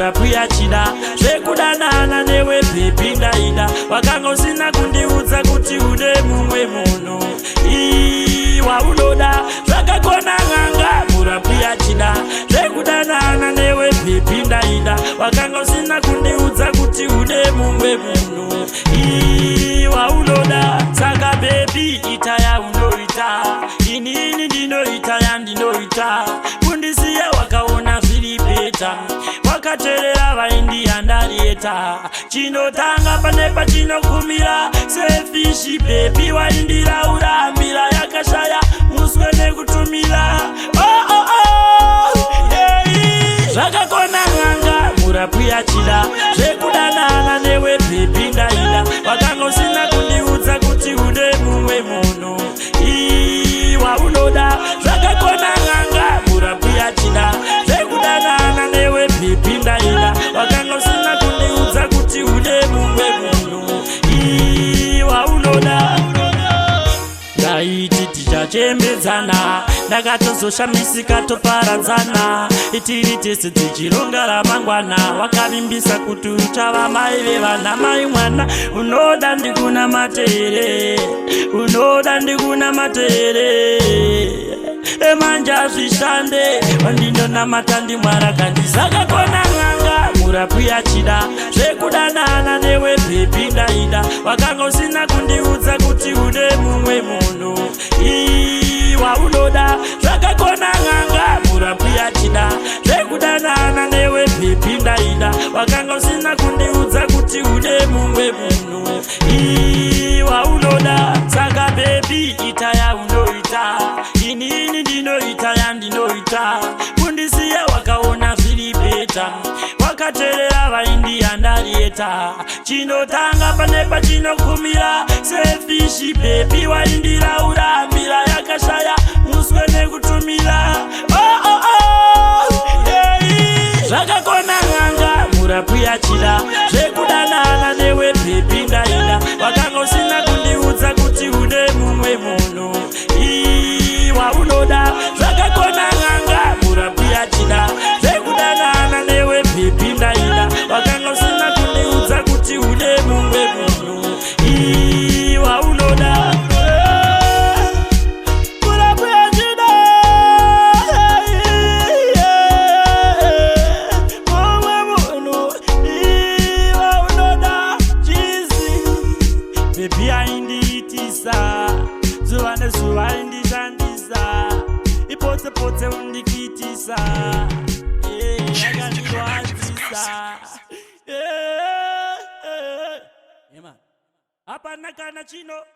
Murapwi achida zvekudanana newe baby, ndaida. Wakanga usina kundiudza kuti une mumwe munhu waunoda. Zvakakona n'anga, murapwi achida zvekudanana newe baby, ndaida. Wakanga usina kundiudza kuti une mumwe munhu waunoda. Saka baby, ita yaunoita, inini ndinoita yandinoita. Kundisiya wakaona zviri better, wakateerera vaindiandarieta. Chinotanga pane pachinogumira. Sefishi baby, waindiraura mbira yakashaya muswe nekutumira. Oh, yeah. Zvakakona n'anga, murapwi achida zvekudanana newe baby, ndaida. Wakanga usina kundiudza kuti une mumwe munhu waunoda. Zvakakona n'anga, murapwi achida zvekudanana newe baby, ndaida. Wakanga usina kundiudza kuti une mumwe munhu waunoda. Ndaiti tichachembedzana, ndakatozoshamisika toparadzana. Itiri tese tichironga ramangwana, wakavimbisa kuti uchava mai vevana, mai mwana. Unoda ndikunamatere? Unoda ndikunamatere? Emanja zvishande, wandinonamata ndimwara kandisakakona n'anga, murapwi achida zvekudanana newe baby, ndaida. Wakanga usina kundiudza kuti une mumwe munhu waunoda. Zvakakona n'anga, murapwi achida zvekudanana newe baby, ndaida. Wakanga usina kundiudza kuti une mumwe munhu waunoda. Saka baby, ita yaunoita, inini ndinoita yandinoita. Kundisiya wakaona zviri better, wakateerera vaindiandarieta. Chinotanga pane pachinogumira. Sefishi baby, waindiraura mbira yakashaya muswe nekutumira. Oh, yeah. Zvakakona n'anga, murapwi achida zvekudanana newe baby, ndaida. Wakanga usina kundiudza kuti une mumwe munhu waunoda. Zvakakona n'anga, murapwi achida zvekudanana newe baby, ndaida. Wakanga usina kundiudza kuti une mumwe munhu waunoda. Murapwi achida mumwe munhu waunoda. Chizi baby aindiitisa zuva nezuva, aindishandisa ipotse potse undikitisa. Yakandirwadzisa. Hapana kana chinozikanwa.